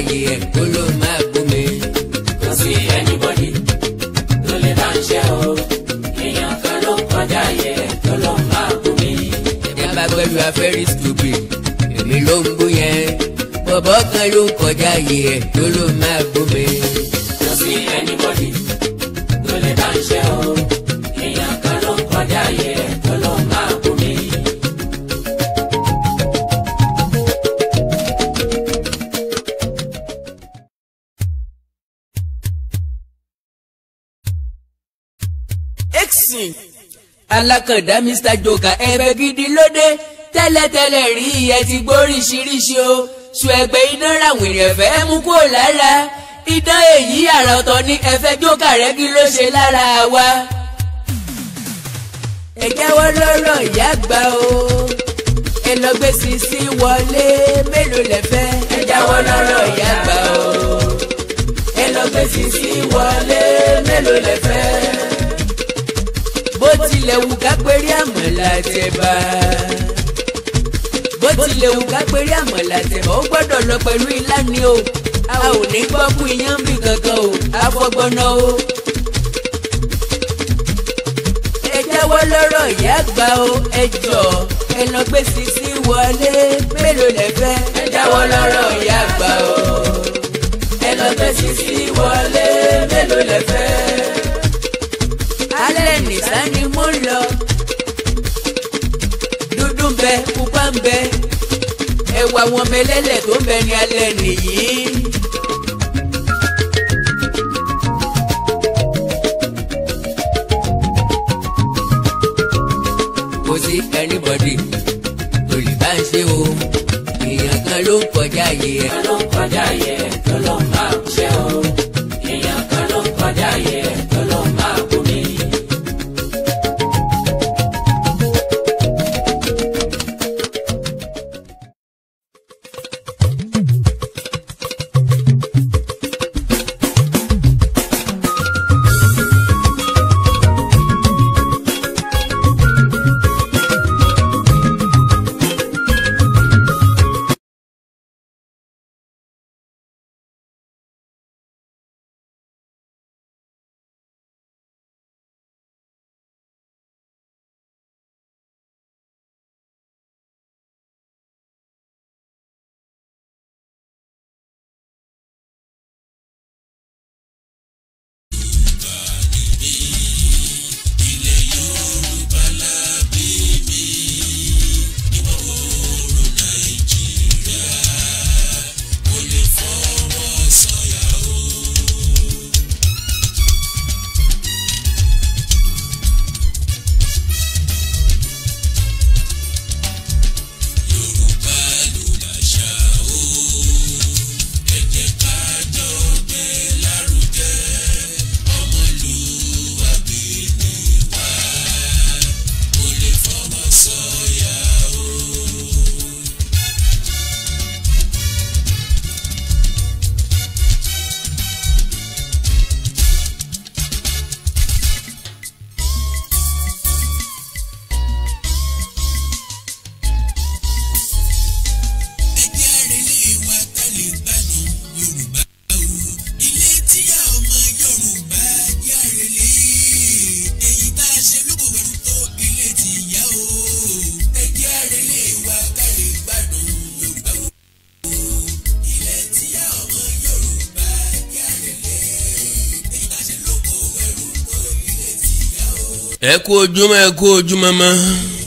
yẹ ẹ̀ tó ló máa bú mi. Kò sí anybody tó lè bá ń ṣe o. Èèyàn kan ló ń kọjá yẹ tó ló máa bú mi. Ẹ bá gbẹ́rù afẹ́rí stupid, èmi ló ń bú yẹn. Bọ̀bọ̀ kan ló ń kọjá yẹ ẹ̀ tó ló máa bú mi. Kò sí anybody tó lè bá ń ṣe o. Èèyàn kan ló ń kọjá yẹ tó ló máa bú mi. Exin alákàndá Mr. Joker ẹ̀bẹ̀ gidi lóde tẹ́lẹ̀tẹ́lẹ̀ rí ẹ ti gbóríṣiríṣi o sùn ẹgbẹ́ idán ràwọn èèyàn fẹ́ mú kúrò lára idán èyí àrà ọ̀tọ̀ ni ẹ̀fẹ́ Joker rẹ̀ kí ló ṣe lára wa. Ẹ jáwọ́ lọ́rọ̀ ìyá àgbà o, ẹ lọ gbé sisi wọlé mélòó lẹ fẹ́. Ẹ jáwọ́ lọ́rọ̀ ìyá àgbà o, ẹ lọ gbé sisi wọlé mélòó lẹ fẹ́. Bó tilẹ̀ wù ká péré àmàlà tẹ̀bà, bó tilẹ̀ wù ká péré àmàlà tẹ̀bà, ó gbọ́dọ̀ lọ pẹ̀lú ilá ni o. A ò ní gbọ́ kú iyán bí kankan o, àfọgbọ́nà o. Ẹ jáwọ́ lọ́rọ̀ ìyá àgbà o, ẹ jọ ẹ lọ gbé sisi wọlé mélòó lẹ fẹ́. Ẹ jáwọ́ lọ́rọ̀ ìyá àgbà o, ẹ lọ gbé sisi wọlé mélòó lẹ fẹ́. Alẹ́ nìsá ni mo ń lọ, dúdú ń bẹ pupa ń bẹ, ẹwà wọn mẹlẹ́lẹ̀ tó ń bẹ ní alẹ́ nìyí. Kò sí anybody tó lè bá ń ṣe o, èèyàn kan ló ń kọjá yẹ ẹ̀. Kan ló ń kọjá yẹ tó ló máa bú ṣe o. Èèyàn kan ló ń kọjá yẹ tó ló máa bú mi. Ẹ kú ojúmọ́, ẹ kú ojúmọ́ mọ́,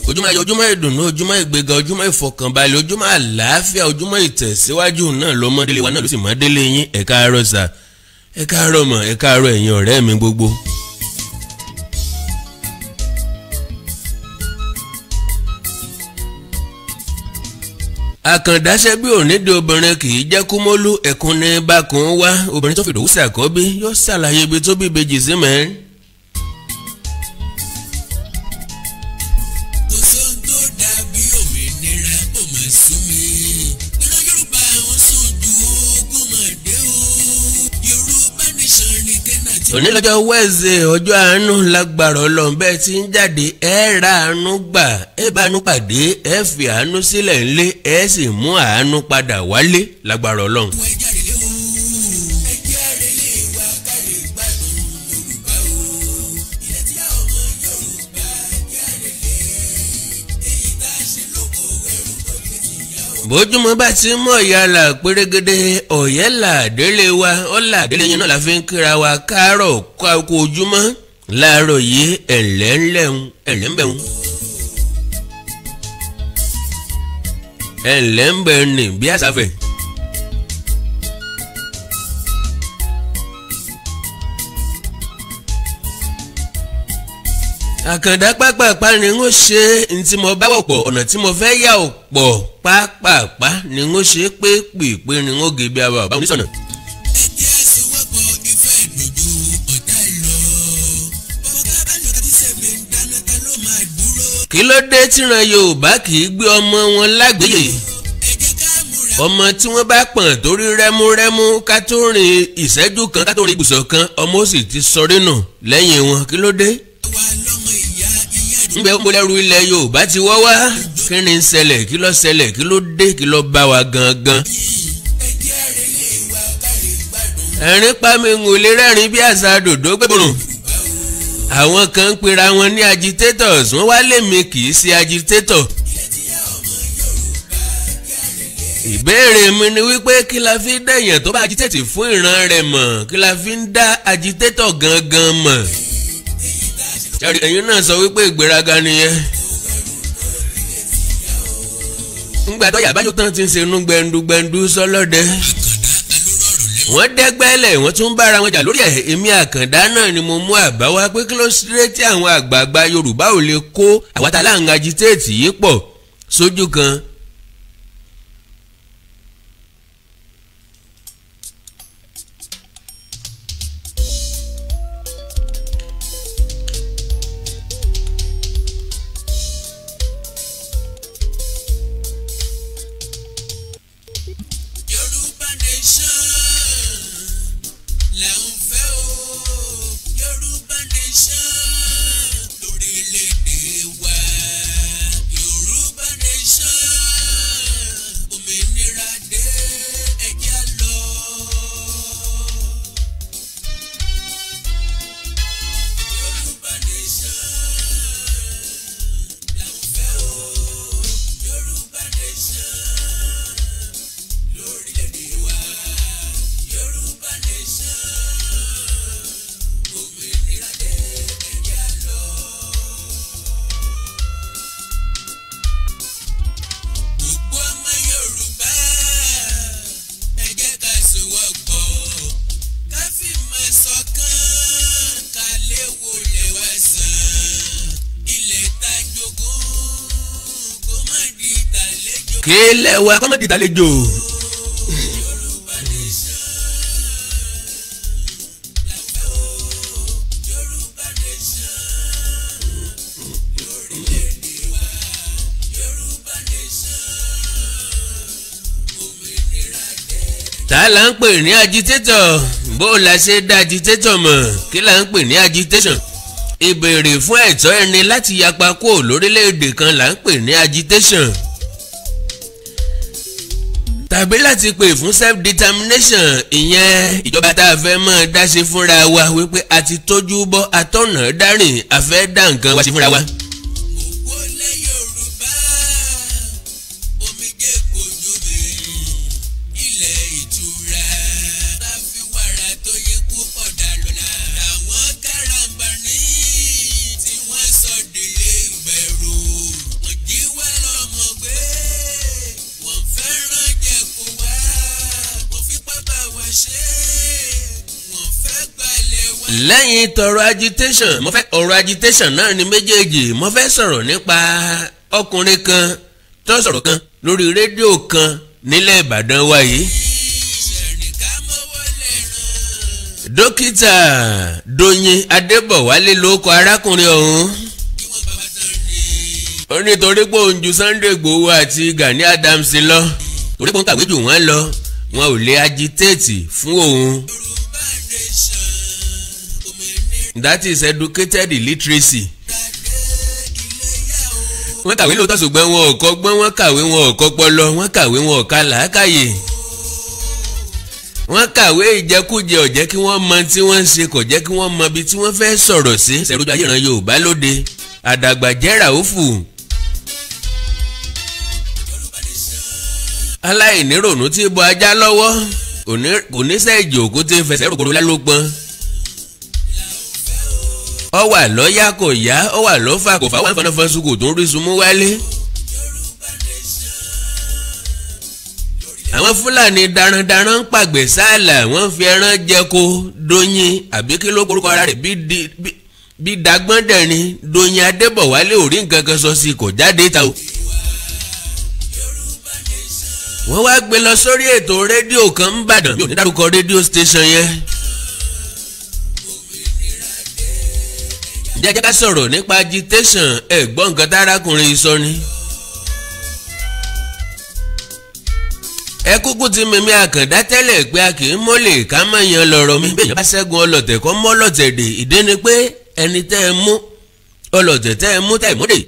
ojúmọ́ ayọ̀, ojúmọ́ ìdùnnú, ojúmọ́ ìgbéga, ojúmọ́ ìfọkànbalẹ̀, ojúmọ́ àlàáfíà, ojúmọ́ ìtẹ̀síwájú náà ló mọ́ délé wa náà ló sì mọ́ délé yín. Ẹ káàárọ̀ sà, ẹ káàárọ̀ mọ̀, ẹ káàárọ̀ ẹ̀yin ọ̀rẹ́ mi gbogbo. Àkàndáṣẹ́ bí onídìí obìnrin kì í jẹ́ kúmólú, ẹ̀kún ní bákan wá. Obìnrin tó fìdòwú sàkọ́bí yóò ṣàlàyé ibi tó bí ìbejì sí mẹ́rin. Kò sóhun tó dàbí òmìnira ó mà sú mi. Ìran Yorùbá wọn sùn ju ogún mọ̀dé o. Yorùbá nation ní Kẹ́nà tí. Òní lọ́jọ́ Wednesday, ọjọ́ àánú lágbára Ọlọ́run. Bẹ́ẹ̀ tí ń jáde ẹ ra àánú gbà, ẹ bá àánú pàdé, ẹ fi àánú sílẹ̀ ńlé, ẹ sì mú àánú padà wálé lágbára Ọlọ́run. Wọ́n jáde lé o. Bójúmọ́ bá ti mọ̀ yàrá pérégedé ọ̀yẹ́là délé wa ọ̀là délé yẹn náà la fi ń kíra wa káàárọ̀ kó ojúmọ́ láàárọ̀ yìí ẹ̀lẹ́ńlẹ́hún ẹ̀lẹ́ńbẹ̀hún. Ẹ̀lẹ́ńbẹ̀ ni bí àṣàfẹ́. Àkàndá pápápá ni ń ṣe ntí mo bá wọ̀pọ̀ ọ̀nà tí mo fẹ́ yà ò pọ̀ pápápá ni ń ṣe pé pèpè ni ń gé bí abá ọ̀bá oníṣọ̀nà. Ẹ jẹ́ àsowọ́pọ̀ ìfẹ́ ìdòdò ọ̀tá lọ. Bọ́ká bá lọ tí sèmi ń dáná ta ló máa dúró. Kí ló dé tíran Yorùbá kì í gbé ọmọ wọn lágbèyè? Ẹ jẹ́ ká múra. Ọmọ tí wọ́n bá pọ̀n torí rẹ́múrẹ́mú ká tó rìn ìṣẹ́jú kan ká tó rìn ibùsọ̀ kan ọmọ ó sì ti sọrí nù lẹ́yìn wọn. Kí ló dé? Wa lọ́mọ ìyá ìyá Ńgbẹ́ ń bolẹ́rú ilẹ̀ Yorùbá ti wọ́ wá. Kí ni ń ṣẹlẹ̀? Kí ló ṣẹlẹ̀? Kí ló dé? Kí ló bá wa gangan? Ẹ jẹ́ àrẹ̀lé wa kárí gbádùn. Ẹ̀rín pa mi ń lè rẹ́rìn bí àṣà dòdò gbẹ̀bùrùn. Àwọn kan ń pera wọn ní agitators, wọ́n wá lèmi kì í ṣe agitator. Ìbéèrè mi ni wípé kí la fi dẹ̀yàn tó bá agitate fún ìran rẹ̀ mọ̀? Kí la fi ń dá agitator gangan mọ̀? Ẹ̀yin náà sọ wípé ìgbéraga nìyẹn. Ńgbà tó yàbájú tán ti ń ṣe inú gbẹndugbẹndu sọlọ́dẹ. Wọ́n dẹ́gbẹ́lẹ̀ wọ́n tún bára wọn jà lórí ẹ̀. Èmi Àkàndá náà ni mo mú àbá wá pé kí ló ṣe tí àwọn àgbààgbà Yorùbá ò lè kó àwọn tá láǹ agitate yìí pọ̀ sójú kan. Yorùbá nation là ń fẹ́ o. Yorùbá nation lórílẹ̀‐èdè wa. Yorùbá nation òmìnira dé, ẹ jẹ́ á lọ. Yorùbá nation là ń fẹ́ o. Yorùbá nation lórílẹ̀‐èdè wa. Yorùbá nation òmìnira dé, ẹ jẹ́ á lọ. Gbogbo ọmọ Yorùbá ẹ jẹ́ ká sowọ́pọ̀ ká fìmọ̀ ṣọ̀kan ká lè wọlé wá sàn ilẹ̀ tá jogún kó má di tàlejò. Kí lẹ wa kọ́mọ́ di tàlejò. Yorùbá nation là ń fẹ́ o. Yorùbá nation lórílẹ̀‐èdè wa. Yorùbá nation òmìnira dé. Ta la ń pè ní agitator? Bó la ṣe dá agitator mọ̀? Kí la ń pè ní agitation? Ìbéèrè fún ẹ̀tọ́ ẹni láti yapa kúrò lórílẹ̀‐èdè kan là ń pè ní agitation. Tàbí láti pè fún self-determination, ìyẹn ìjọba tá a fẹ́ mọ́ dá ṣe fúnra wa wípé a ti tójú bọ́ atọ́nà dárìn a fẹ́ dá nǹkan wa ṣe fúnra wa. Òwò lẹ Yorùbá omijé kojú mi ilẹ̀ ìtura tá fi wàrà tó yẹ kú ọ̀dà lọ́la làwọn karambani tí wọ́n sọ délé ìgbẹ̀rù wọ́n jí wá lọ́mọ gbé wọ́n fẹ́ràn jẹ́ kó wá wọ́n fipá bá wa ṣe wọ́n fẹ́ gbalẹ̀ wá. Lẹ́yìn tọrọ agitation, mo fẹ́ ọ̀rọ̀ agitation náà ni méjèèjì. Mo fẹ́ sọ̀rọ̀ nípa ọkùnrin kan tó sọ̀rọ̀ kan lórí rédíò kan nílẹ̀ Ìbàdàn wa yìí. Ṣẹ̀rìnká mọ́wọ́ lẹ́ràn. Dókítà Doyin Adébọ̀wálé ló kọ arákùnrin ọ̀hún. Kí wọ́n bá wa tán ni. Ó ní torí pé òun ju Sunday Igboho àti Gani Adams lọ, torí pé òun kàwé jù wọ́n lọ, wọn ò lè agitate fún òun. Yorùbá nation òmìnira That is educated illiteracy. dé iléyá o. Wọ́n kàwé lóòótọ́ ṣùgbọ́n wọn ò kọ́gbọ́n, wọ́n kàwé wọn ò kọ́pọlọ, wọ́n kàwé wọn ò ka làákàyè. Wọ́n kàwé ìjẹkújẹ ò jẹ́ kí wọ́n mọ tí wọ́n ń ṣe, kò jẹ́ kí wọ́n mọ ibi tí wọ́n fẹ́ sọ̀rọ̀ sí. Ṣẹ̀rújú ayé ìran Yorùbá lóde àdàgbàjẹ́ Ràúfù. Yorùbá nation Aláìníròònú tí bọ ajá lọ́wọ́ kò ní sẹ́ẹ̀jì òkú tí ń fẹsẹ̀ rògbòdò lálópọn. Ó wà lọ́yà kò yá, ó wà lọ́fà kò fà, wọ́n fọnà fọ́n sùkò tó ń rí sunmú wálé. Àwọn Fúlàní darandaran ń pàgbẹ́ sáàlà, wọ́n fi ẹran jẹko Doyin àbí kí ló korúkọ ara rẹ̀ bí dagbọ́n dẹ̀rin Doyin Adébọ̀wálé ò rí nǹkan kan sọ sí kò jáde ta o. Wọ́n wá gbé lọ sórí ètò rédíò kan ń Bàdàn, mi ò ní dárúkọ rédíò station yẹn. Jẹ́ ká sọ̀rọ̀ nípa agitation, ẹ̀ gbọ́ nǹkan tárákùnrin sọ ni. Ẹ kúkú ti mímí Àkàndá tẹ́lẹ̀ pé a kì í mọ́lẹ̀ ká má yan lọ́rọ̀ mi. Bẹ́ẹ̀ bá ṣẹ́gun ọlọ̀tẹ̀ kọ́ mọ́ ọlọ̀tẹ̀ dè, ìdí ni pé ẹni tẹ́ ẹ mú ọlọ̀tẹ̀ tẹ́ ẹ mú tẹ́ ẹ mú dè,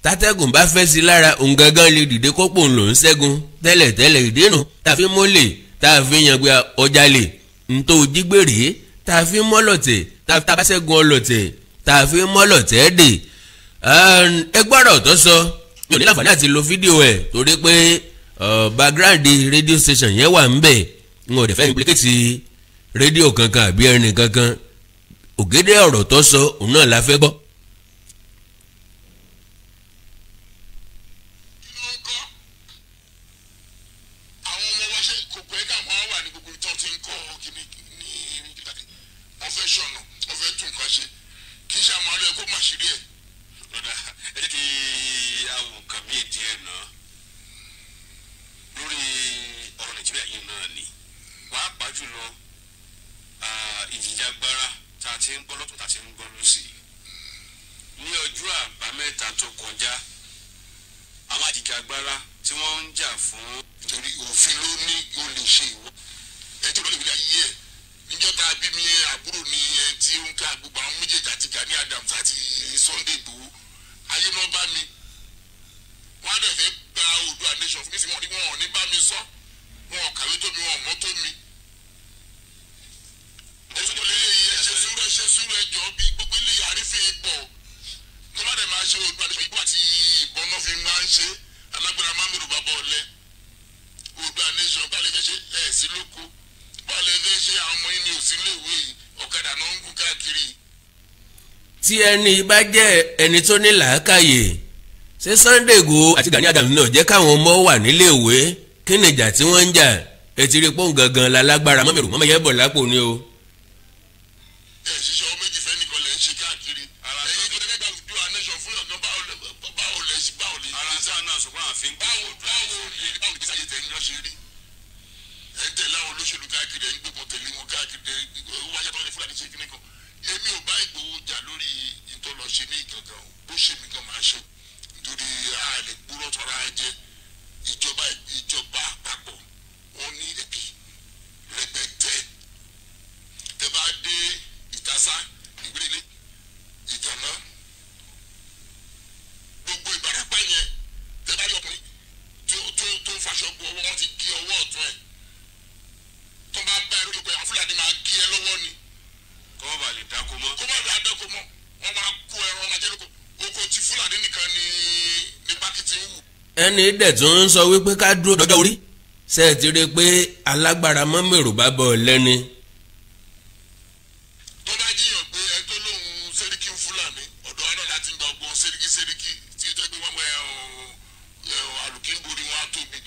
tátẹ́gùn bá fẹ́ sí lára òun gangan lè dìde kópò ń lò ń ṣẹ́gun tẹ́lẹ̀tẹ́lẹ̀. Ìdí nu tá a fi mọ́lẹ̀ tá a fi yan pé ọjà lè ntó jígbèrè tá a fi mọ́lọ̀tẹ̀ tá a bá ṣẹ́gun ọlọ̀tẹ̀ tá a fi mọ́lọ̀tẹ̀ dè. Ẹ gbọ́dọ̀ tó sọ, mi ò ní láǹfààní àti lo fídíò ẹ̀ torí pé background radio station yẹn wà ńbẹ̀, n ò dẹ̀ fẹ́ implicate rédíò kankan àbí ẹni kankan. Ògèdè ọ̀rọ̀ tó sọ òun náà la fẹ́ gbọ́. Tí ẹni bá jẹ́ ẹni tó ní làákàyè, ṣé Sunday Igboho àti Gani Adams náà jẹ́ káwọn ọmọ wà níléèwé? Kí ni ìjà tí wọ́n ń jà? Ẹ ti rí pọ́ùn gangan la lágbára mọ́mẹ́rù mọ́mẹ́yẹ bọ̀ lápò ni o. Ẹ ṣiṣẹ́ ọmọ méjì fẹ́ nìkan lẹ̀ ń ṣe káàkiri. Ẹ̀yin tó dẹ́gbẹ́ Oòduà nation fún ọ̀gán báwo lẹ̀ ṣe báwo lè. Ara sáà náà sọ pé àfin. Báwo báwo lè báwo lè sáyé tẹ̀ ń lọ ṣe rí. Ẹ ń tẹ̀lé àwọn olóṣèlú káàkiri, ẹ ń gbógun tẹ̀lé wọn káàkiri, wáyé tó lè Fúlàní ṣe kíní kan. Èmi ò bá Ìgbòho jà lórí ìtọ́lọ ṣe ní ìgangan, bó ṣe mí gan máa ṣe nítorí a lè gbúrọ̀ tọ́ra jẹ. Ìjọba ìjọba àpapọ̀ wọn ní ẹ̀bí rẹpẹtẹ. Tẹ bá dé Ìtasá, Ìgbélé, Ìgànná, gbogbo Ìbàràpá yẹn, tẹ bá rí ọkùnrin tó ń faṣọ bu ọwọ́, wọn ti gé ọwọ́ ọ̀tún ẹ̀. Tó bá bá ẹ lórí pé àwọn Fúlàní máa gé ẹ lọ́wọ́ ni. Kó má bàa lè dáko mọ́. Kó má bàa dáko mọ́, wọ́n máa kó ẹran ọmọ ajẹ́ lóko. Oko ti Fúlàní nìkan ni pákìtì ń wù. Ẹni dẹ̀ tún ń sọ wípé ká dúró dọ́jọ́ orí, ṣe é ti rí i pé alágbára mọ́mẹ́rù bá bọ̀ lẹ́ni. Tó bá jíyàn pé ẹ tó lóun sẹ́ríkì Fúlàní, ọ̀dọ̀ wa náà láti ń gba ọgbọ́n sẹ́ríkì sẹ́ríkì tí ó jẹ́ pé wọ́n àlùkí ń borí wọn á tóbi.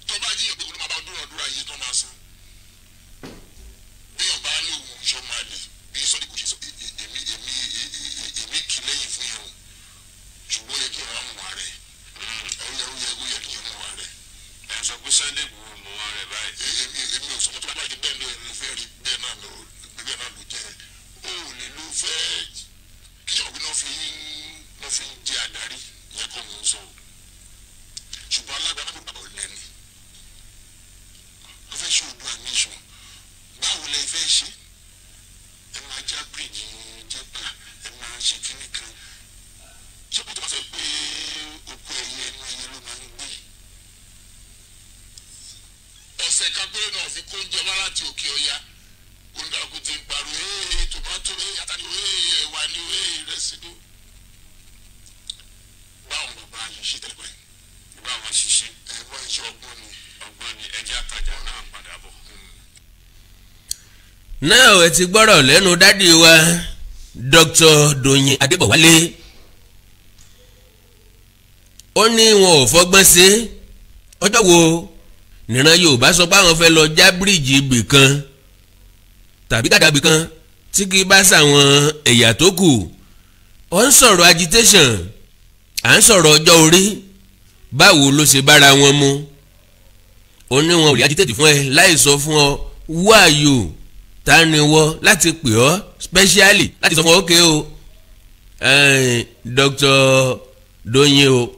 Tó bá jíyàn pé olú máa bá dúró àdúrà yìí tó máa san. Bí ọba ní òun ṣọmọ àlè bí sọ́dí kò ṣe sọ, èmi èmi èmi kì í lẹ́yìn fún yẹn o, ṣùgbọ́n yẹ kí wọ́n mú wa rẹ̀. Ó yẹ ó yẹ ó yẹ kí wọ́n mú wa rẹ̀. Ẹ sọ pé Sunday Igboho mú wa rẹ̀ báyìí. Èmi èmi ò sọ fún tó bá Náà ẹ ti gbọ́rọ̀ lẹ́nu daddy wa, Dr. Doyin Adébọ̀wálé. Ó ní wọn ò fọgbọ́n ṣe. Ọjọ́ wo nìran Yorùbá sọ pé àwọn fẹ́ lọ já bíríìjì ibì kan tàbí gàdá ibì kan tí kì í bá sàwọn ẹ̀yà tó kù? Ó ń sọ̀rọ̀ agitation, à ń sọ̀rọ̀ ọjọ́ orí. Báwo ló ṣe bára wọn mu? Ó ní wọn ò lè agitate fún ẹ láì sọ fún ọ. Who are you? Ta ni wọ láti pè ọ́ specially láti sọ fún ọ? Okay o, Dr. Doyin o.